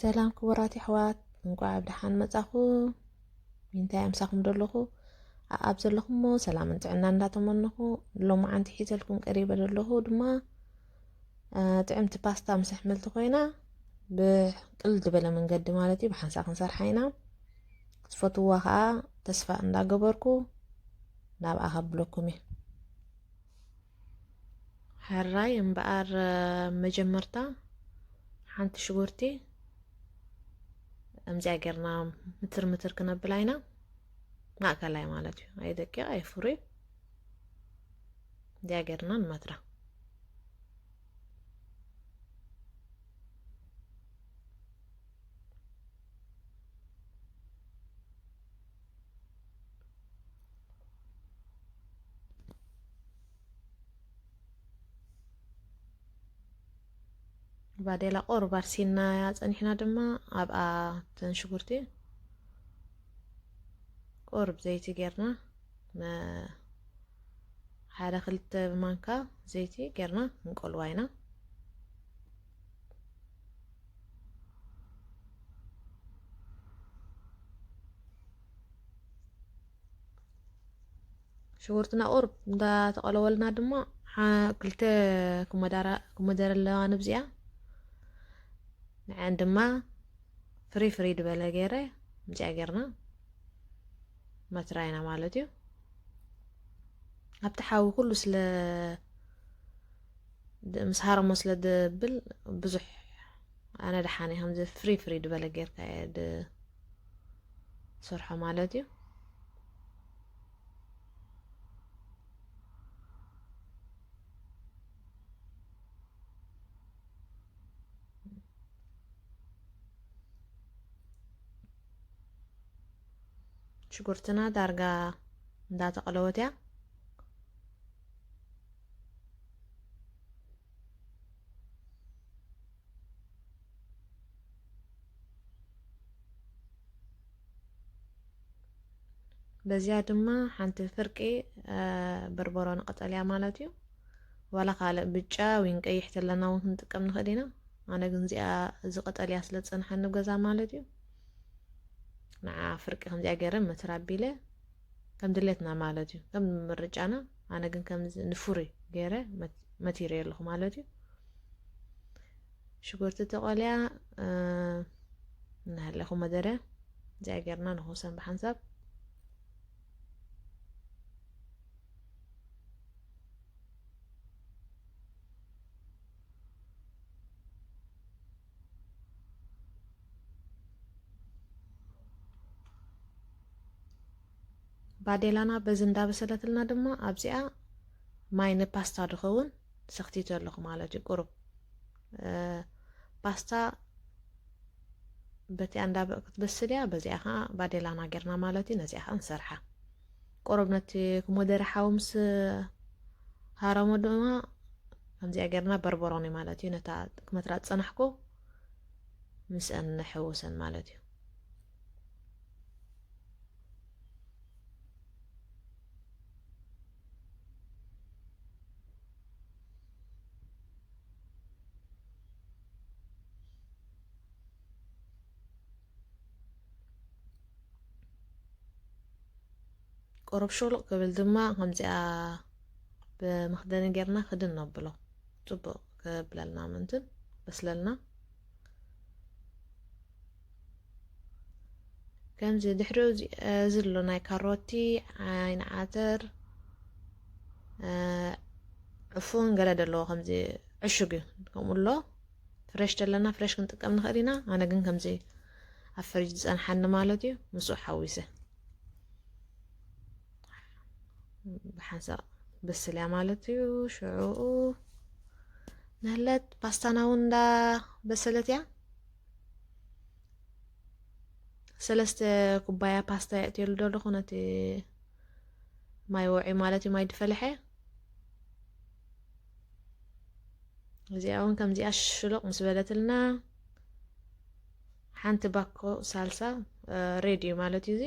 ሰላም ክቡራት ኣሕዋት፣ እንቋዕ ብደሓን መጻኹ። እንታይ ኣምሳኹም ደለኹ? ኣብ ዘለኹሞ ሰላምን ጥዕና እንዳተመነኹ፣ ሎማዓንቲ ሒዘልኩም ቀሪበ ደለኹ ድማ፣ እ፣ ጥዕምቲ ፓስታ ምስ ኣሕምልቲ ኮይና፣ ብቅልል ዝበለ መንገዲ ማለት እዩ፣ ብሓንሳእ ክንሰርሓ ኢና። ክትፈትውዋ ኸኣ ተስፋ እንዳገበርኩ፣ ናብኣ ከብለኩም እየ። ሕራይ እምበኣር፣ መጀመርታ ሓንቲ ሽጉርቲ ከምዚኣ ጌርና ምትር ምትር ክነብላ ኢና። ማእከላይ ማለት እዩ። ኣይ ደቂቕ፣ ኣይ ፍሩይ። እዚኣ ጌርና ንመትራ። ባዴላ ቁሩብ ኣርሲናያ ጸኒሕና ድማ ኣብኣ እተን ሽጉርቲ ቁሩብ ዘይቲ ጌርና፣ መ-፣ ሓደ ክልተ ማንካ ዘይቲ ጌርና ክንቆልዋ ኢና። ሽጉርትና ቁሩብ እንዳተቆለወልና ድማ፣ ሓ-፣ ክልተ ኮመዳራ-፣ ኮመደረ ኣለዋ ንብዚኣ። ንዐን ድማ ፍሪ ፍሪ ድበለ ገይረ፣ ምዚኣ ጌርና መትራ ኢና ማለት እዩ። ኣብቲ ሓዊ ኩሉ ስለ ድ-፣ ምስ ሃረሞ ስለ ድብል ብዙሕ ኣነ ደሓን እየ፣ ከምዚ ፍሪ ፍሪ ድበለ ጌርካ እየ ድሰርሖ ማለት እዩ። ሽጉርትና ዳርጋ እንዳተቐለወት እያ። በዚኣ ድማ ሓንቲ ፍርቂ፣ እ፣ በርበሮ ንቀጠልያ ማለት እዩ። ዋላ ካልእ ብጫ ወይ ቀይሕ ተለና እውን ክንጥቀም ንኽእል ኢና። ኣነ ግን እዚኣ፣ እዚ ቀጠልያ ስለ ዝጸንሓኒ ኣብ ገዛ ማለት እዩ። ንዓ ፍርቂ ከምዚኣ ገይረ መትር ኣቢለ ከም ድሌትና ማለት እዩ፣ ከም ምርጫና። ኣነ ግን ከምዚ ንፍሩይ ገይረ መት-፣ መቲረዮ ኣለኹ ማለት እዩ። ሽጉርቲ ተቆልያ፣ እ፣ እናሃለኹ መደረ እዚኣ ጌርና ንኹሰን ብሓንሳብ። ባዴላና በዚ እንዳበሰለትልና ድማ ኣብዚኣ ማይ ንፓስታ ድኸውን ሰኽቲቱ ኣለኹ ማለት እዩ። ቁሩብ፣ እ፣ ፓስታ በቲኣ እንዳ ክትበስል እያ፣ በዚኣ ኸዓ ባዴላና ጌርና ማለት እዩ። ነዚኣ ኸዓ ንሰርሓ። ቁሩብ ነቲ ኮመደረ ሓዊ ምስ ሃረሞ ድማ ከምዚኣ ጌርና በርበሮኒ ማለት እዩ። ነታ ክመትራ ዝጸናሕኩ ምስአን ንሕውሰን ማለት እዩ። ቁሩብ ሹሉቕ ክብል ድማ ከምዚኣ ብመኽደኒ ጌርና ክድን ነብሎ። ጽቡቕ ክብለልና ምእንትን በስለልና። ከምዚ ድሕሪኡ እዚ፣ እዚ ኣሎ ናይ ካሮቲ፣ ዓይኒ ዓተር፣ እ፣ ዕፉን ገለ ደለዎ ከምዚ ዕሹግ እዩ። ከምኡ ኣሎ። ፍሬሽ ደለና ፍሬሽ ክንጥቀም ንኽእል ኢና። ኣነ ግን ከምዚ ኣብ ፍሪጅ ዝጸንሓኒ ማለት እዩ፣ ምስኡ ሓዊሰ ብሓንሳእ በስል እያ ማለት እዩ። ሽዑኡ ንህለት ፓስታና እውን እንዳ በሰለት እያ። ሰለስተ ኩባያ ፓስታ የእትየሉ ደለኹ ነቲ ማይ ወዒ ማለት እዩ፣ ማይ ድፈለሐ። እዚኣ እውን ከምዚኣ ሽሎቕ ምስ በለትልና ሓንቲ ባኮ ሳልሳ፣ እ፣ ሬዲ እዩ ማለት እዩ። እዚ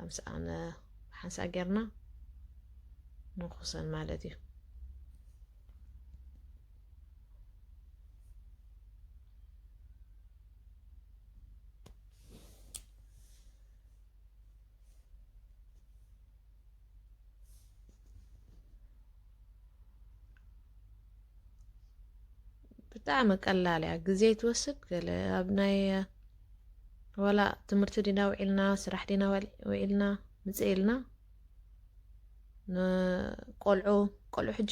ምስኣን ሓንሳእ ጌርና ንኹሰን ማለት እዩ። ብጣዕሚ ቀላል እያ። ግዜ ትወስድ ገለ ኣብ ናይ ዋላ ትምህርቲ ዲና ውዒልና፣ ስራሕ ዲና ውዒልና፣ ምጽእ ኢልና ንቆልዑ፣ ቆልዑ ሕጂ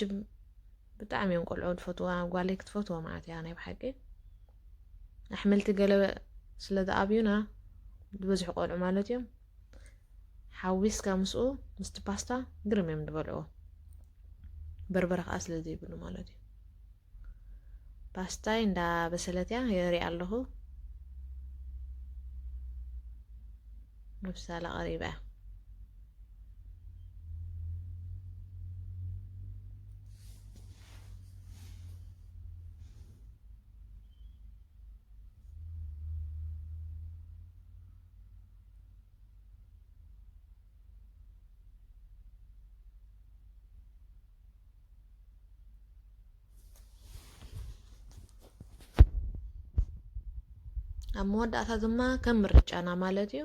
ብጣዕሚ እዮም ቆልዑ ዝፈትዋ። ጓለይ ክትፈትዎ ማለት እያ ናይ ብሓቂ። ኣሕምልቲ ገለ ስለ ዝኣብዩና ዝበዝሑ ቆልዑ ማለት እዮም። ሓዊስካ ምስኡ ምስቲ ፓስታ ግርም እዮም ዝበልዕዎ። በርበረ ከዓ ስለ ዘይብሉ ማለት እዩ። ፓስታይ እንዳ በሰለት እያ የርኢ ኣለኹ። ምብሳላ ቀሪባ እያ። ኣብ መወዳእታ ድማ ከም ምርጫና ማለት እዩ።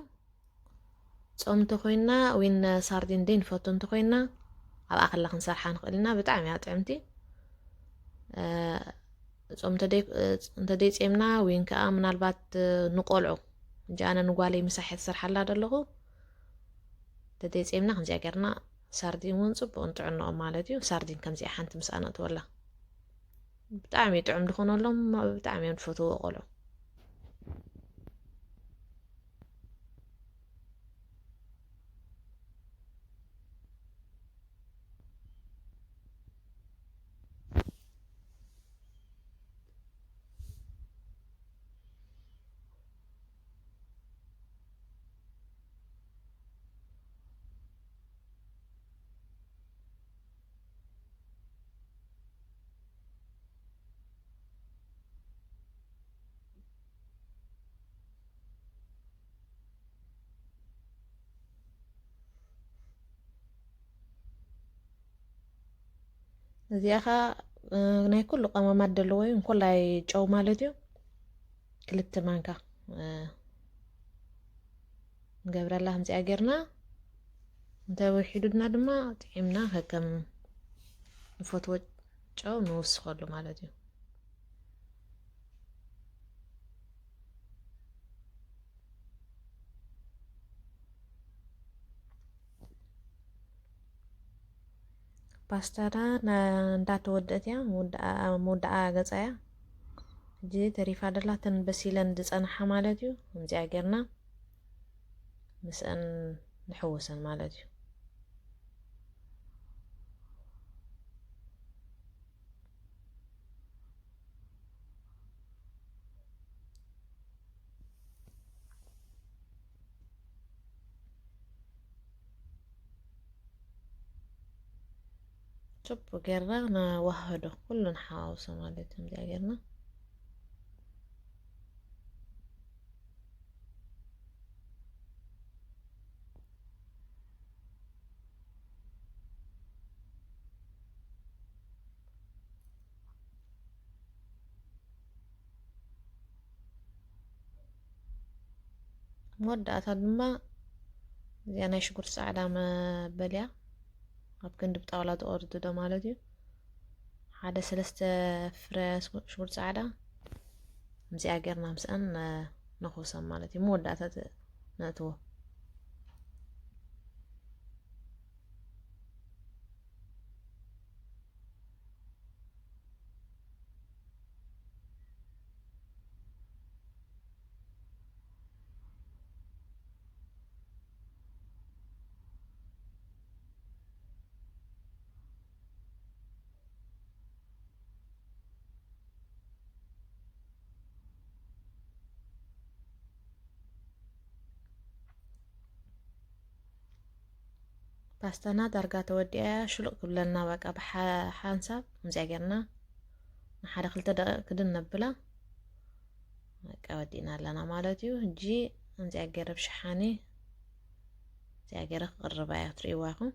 ጾም እንተኾይንና ዊን ሳርዲን ደይ ንፈቱ እንተኾይንና ኣብኣ ከላ ክንሰርሓ ንኽእል ኢና። ብጣዕሚ እያ ጥዕምቲ። እ፣ ጾም እንተደይ-፣ እ፣ እንተደይ ጼምና ዊን ከኣ ምናልባት፣ እ፣ ንቆልዑ እንጂ ኣነ ንጓለይ ምሳሕ እየ ዝሰርሓላ ዘለኹ። እንተደይ ጼምና ከምዚኣ ጌርና ሳርዲን እውን ጽቡቕ ንጥዕንኦም ማለት እዩ። ሳርዲን ከምዚኣ ሓንቲ ምስኣ ነእትወላ። ብጣዕሚ ጥዑም ዝኾነሎም፣ ብጣዕሚ እዮም ዝፈትውዎ ቆልዑ። እዚኣ ኸዓ፣ እ፣ ናይ ኩሉ ቀመማት ዘለዎ እዩ። እንኮላይ ጨው ማለት እዩ። ክልተ ማንካ፣ እ፣ ንገብረላ። ከምዚኣ ጌርና እንተ ውሒዱና ድማ ጥዒምና ከከም ንፈትዎ ጨው ንውስኸሉ ማለት እዩ። ፓስታና ና-፣ እንዳተወደአት እያ፣ መወዳኣ-፣ መወዳኣ ገጻ እያ። ሕጂ ተሪፋ ደላ እተን በሲለን ዝጸንሓ ማለት እዩ። ከምዚኣ ጌርና ምስአን ንሕውሰን ማለት እዩ። ጽቡቅ ጌርና ነዋህዶ፣ ኩሉ ንሓዋውሶ ማለት እዩ። ከምዚኣ ጌርና መወዳእታ ድማ እዚኣ ናይ ሽጉርቲ ጻዕዳ መበልያ ኣብ ክንዲ ብጣውላ ተቆርድዶ ማለት እዩ። ሓደ ሰለስተ ፍረ ሽጉርቲ ጻዕዳ ምስኣ ጌርና ምስኣን ነኹሰም ማለት እዩ። መወዳእታ ነእትዎ። ፓስታና ዳርጋ ተወዲኣ እያ። ሽሉቕ ክብለልና በቃ ብሓ-፣ ሓንሳብ ከምዚኣ ጌርና ንሓደ ክልተ ደቂቕ ክድን ነብላ። በቃ ወዲእና ኣለና ማለት እዩ። ሕጂ ከምዚኣ ገይረ ብሸሓኒ እዚኣ ገይረ ክቕርባ እያ፣ ክትርእይዋ ኢኹም።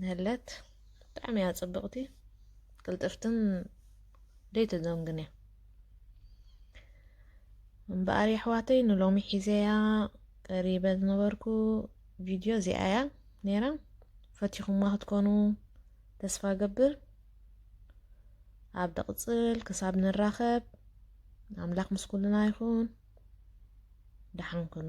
ነለት ብጣዕሚ እያ ጽብቕቲ፣ ቅልጥፍትን ደይ ተዘንግንያ። እምበኣር የሕዋተይ ንሎሚ ሒዘያ ቀሪበ ዝነበርኩ ቪድዮ እዚኣ እያ ነይራ። ፈቲኹማ ክትኮኑ ተስፋ ገብር። ኣብ ደቕጽል ክሳብ ንራኸብ ኣምላኽ ምስ ኩልና ይኹን። ደሓን ኩኑ።